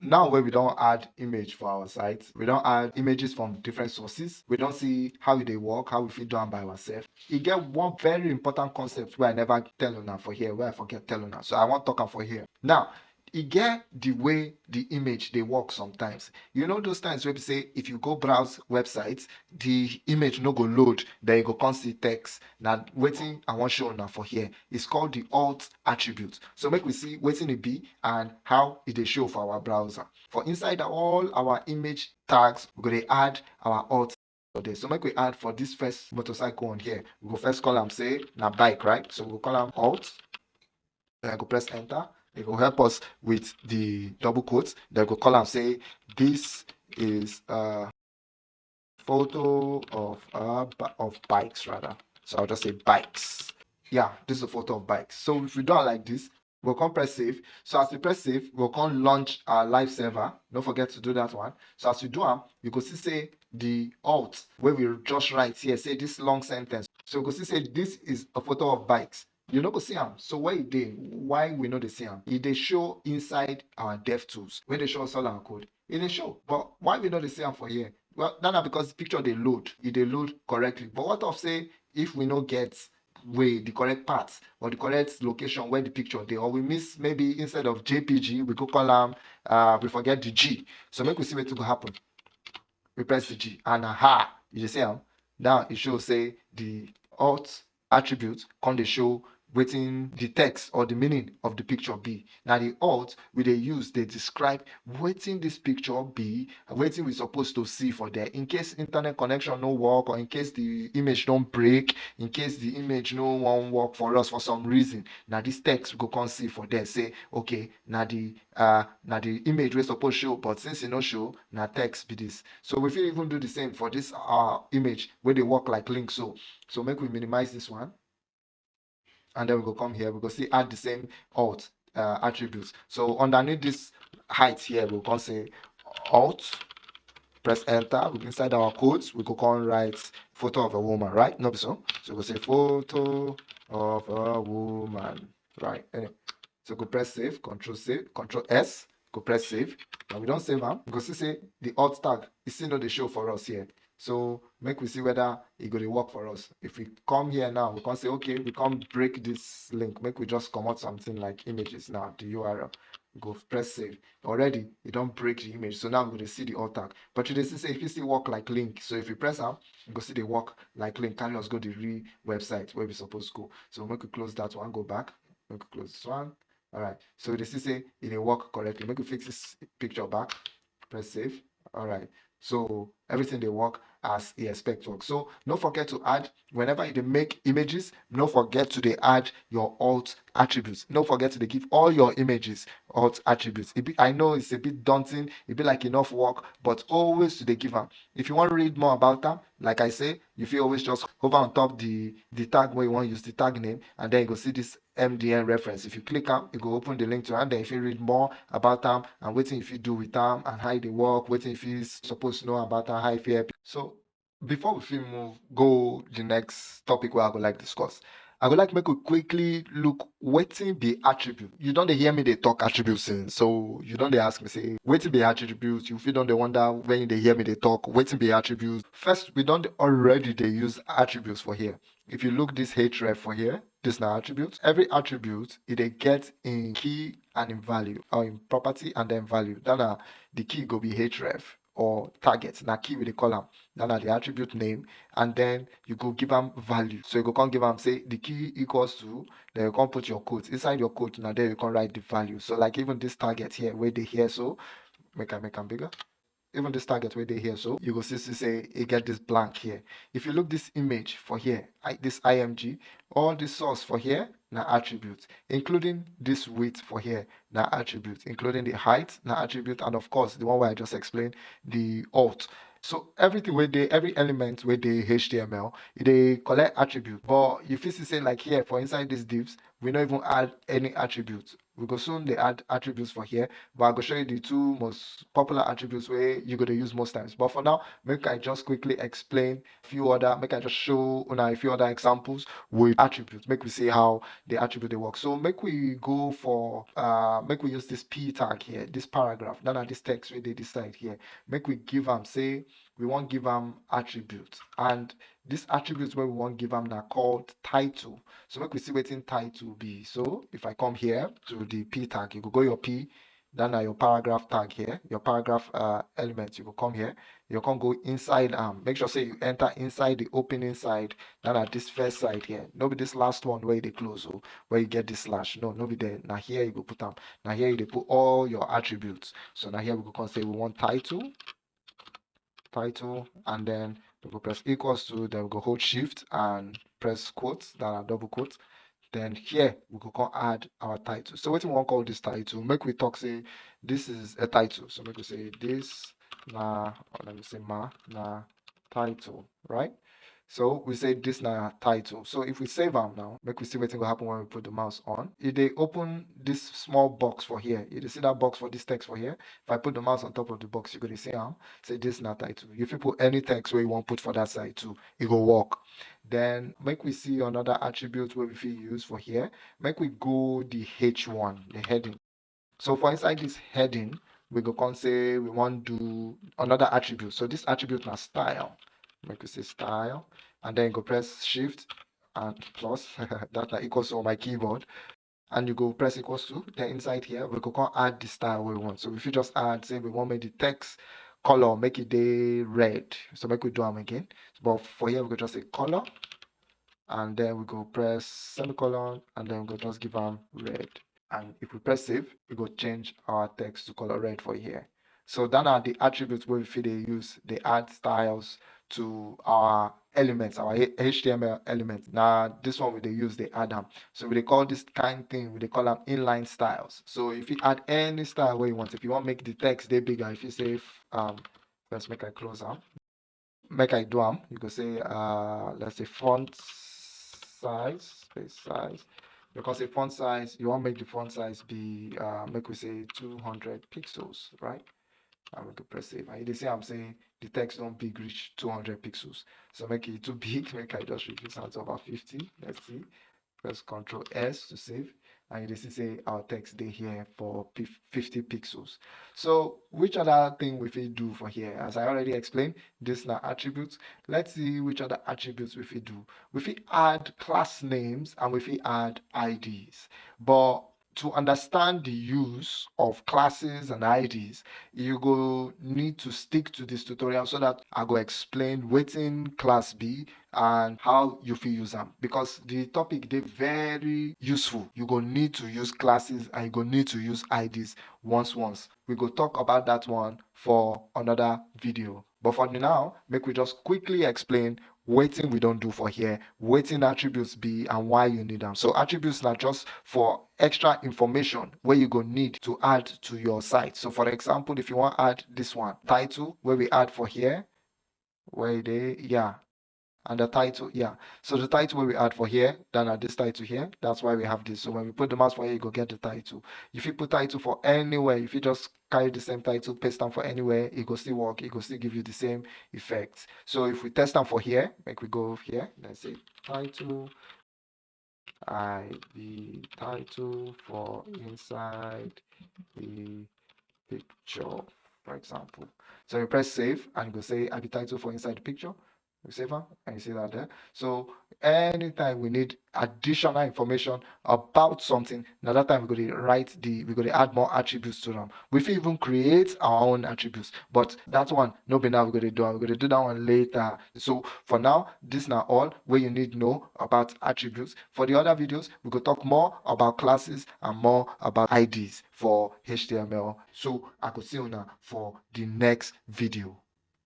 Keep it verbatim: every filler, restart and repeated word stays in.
Now wey we don add image for our site, we don add images from different sources, we don see how e dey work, how we fit do am by ourselves. E get one very important concept wey I never tell una for here, wey I forget tell una. So I wan talk am for here. Now, e get the way the image dey work sometimes. You know those times wey be say if you go browse website, the image no go load, then you go come see text. Na wetin I wan show una for here. It's called the alt attribute. So make we see wetin e be and how e dey show for our browser. For inside all our image tags, we go dey add our alt for there. So make we add for this first motorcycle on here. We go first call am say na bike, right? So we go call am alt. Then I go press enter. It go help us with the double quotes. Then we go call am say this is a photo of uh, bi- of bikes rather. So I'll just say bikes. Yeah, this is a photo of bikes. So if we do it like this, we'll come press save. So as we press save, we'll come launch our live server. Don't forget to do that one. So as we do am, you go see say the alt wey we just write here, say this long sentence. So you go see say this is a photo of bikes. You no go see am. So where e dey? Why we no dey see am? E dey show inside our dev tools. When they show us all our code, e dey show. But why we no dey see am for here? Well, that na because the picture dey load. E dey load correctly. But what of say if we no get way the correct path or the correct location where the picture dey, or we miss, maybe instead of J P G, we go call am, uh, we forget the G. So make we see wetin go happen. We press the G and aha, you dey see am. Now e show say the alt attribute come dey show wetin the text or the meaning of the picture be. Na the alt we dey use dey describe wetin this picture be, wetin we suppose to see for there. In case internet connection no work, or in case the image don break, in case the image no wan work for us for some reason, na this text we go come see for there say, okay, na the uh, na the image wey suppose show, but since e no show, na text be this. So we fit even do the same for this uh, image wey dey work like link so. So make we minimize this one. And then we go come here, we go see add the same alt uh, attributes. So underneath this height here, we go say alt, press enter. We inside our quotes, we go come write photo of a woman, right? No be so. So we go say photo of a woman, right? Anyway, so go press save, control save, control S, go press save. And we don save am. We go see say the alt tag is still no dey show for us here. So make we see whether e go dey work for us. If we come here now, we come say, okay, we come break this link. Make we just comot something like images now, the U R L. We go press save. Already, e don break the image. So now we go dey see the alt tag. But you dey see say e fit still work like link. So if you press am, e go still dey work like link, carry us go the real website where we suppose go. So make we close that one, go back. Make we close this one. All right. So you dey see say e dey work correctly. Make we fix this picture back. Press save. All right. So everything dey work as e expect work. So no forget to add, whenever you dey make images, no forget to dey add your alt attributes. No forget to dey give all your images alt attributes. E be, I know it's a bit daunting, e be like enough work, but always to dey give am. If you wan read more about am, like I say, you fit always just hover on top the the tag wey you wan use, the tag name, and then you go see this M D N reference. If you click am, e go open the link to am. Then you fit read more about am and wetin you fit do with am and how e dey work, wetin you fit suppose know about am, how e fit help. So before we fit move go the next topic wey I go like discuss, I go like make we quickly look wetin be attribute. You don dey hear me dey talk attribute since, so you don dey ask me say wetin be attribute. You fit don dey wonder when you dey hear me dey talk wetin be attribute. First, we don dey already dey use attributes for here. If you look this href for here, this na attribute. Every attribute, e dey get in key and in value, or in property and then value. That na the key go be href or target. Na key we dey call am. That na the attribute name, and then you go give am value. So you go come give am say the key equals to, then you come put your quote. Inside your quote, na there you come write the value. So like even this target here, wey dey here, so make I make am bigger. Even this target wey dey here, so you go see, see say e get this blank here. If you look this image for here, I, this I M G, all this source for here na attribute, including this width for here na attribute, including the height na attribute, and of course the one wey I just explained, the alt. So everything wey dey, every element wey dey H T M L, e dey collect attribute. But you fit see say like here for inside these divs, we no even add any attribute. We go soon dey add attributes for here, but I go show you the two most popular attributes wey you go dey use most times. But for now, make I just quickly explain few other, make I just show una a few other examples with attributes. Make we see how the attribute dey work. So make we go for, uh, make we use this p tag here, this paragraph, then na this text wey dey this side here. Make we give am, say we wan give am attribute, and this attribute wey we wan give am na called title. So make we see wetin title be. So if I come here to the p tag, you go go your p, then na your paragraph tag here, your paragraph, uh, element, you go come here, you come go inside am. Make sure say you enter inside the opening side, then na this first side here. No be this last one where you dey close, oh, where you get this slash. No, no be there. Na here you go put am. Na here you dey put all your attributes. So na here we go come say we want title, title, and then we go press equals to, then we go hold shift and press quotes, then a double quote. Then here we go come add our title. So wetin we wan call this title? Make we talk say this is a title. So make we say this na, or let me say ma, na title, right? So we say this na title. So if we save am now, make we see wetin go happen when we put the mouse on. E dey open this small box for here. You dey see that box for this text for here? If I put the mouse on top of the box, you go dey see am. Say this na title. You fit put any text wey you wan put for that side too. E go work. Then make we see another attribute wey we fit use for here. Make we go the h one, the heading. So for inside this heading, we go come say we wan do another attribute. So this attribute na style. Make we say style, and then you go press shift and plus. That na equals to on my keyboard. And you go press equals to. Then inside here, we go come add the style we want. So if you just add, say we wan make the text color, make e dey red. So make we do am again. But for here, we go just say color, and then we go press semicolon, and then we go just give am red. And if we press save, we go change our text to color red for here. So that na the attributes wey we fit dey use dey add styles to our elements, our H T M L elements. Na this one we dey use dey add am. So we dey call this kind thing, we dey call am inline styles. So if you add any style wey you want, if you wan make the text dey bigger, if you say, um, first make I close am, make I do am, you go say, uh, let's say font size, space size. Because a font size, you wan make the font size be, uh, make we say two hundred pixels, right? And we go press save. And you dey see am say the text don big reach two hundred pixels. So make e too big, make I just reduce am to about fifty. Let's see. Press Control S to save. And you dey see say our text dey here for fifty pixels. So which other thing we fit do for here? As I already explained, this na attributes. Let's see which other attributes we fit do. We fit add class names and we fit add I Ds. But to understand the use of classes and I Ds, you go need to stick to this tutorial so that I go explain wetin class be and how you fit use am, because the topic dey very useful. You go need to use classes and you go need to use I Ds once once. We go talk about that one for another video. But for now, make we just quickly explain wetin we don do for here, wetin attributes be and why you need am. So attributes na just for extra information wey you go need to add to your site. So for example, if you wan add this one, title wey we add for here, where e dey, yeah, and the title, yeah. So the title wey we add for here, then na this title here. That's why we have this. So when we put the mouse for here, you go get the title. You fit put title for anywhere. You fit just carry the same title, paste am for anywhere. E go still work. E go still give you the same effect. So if we test am for here, make we go here. Let's say title, I be title for inside the picture, for example. So you press save and you go say I be title for inside the picture. You save am and you see that there. So anytime we need additional information about something, na that time we go dey write the, we go dey add more attributes to am. We fit even create our own attributes, but that one no be now we go dey do am. We go dey do that one later. So for now, this na all wey you need know about attributes. For the other videos, we go talk more about classes and more about I Ds for H T M L. So I go see una for the next video.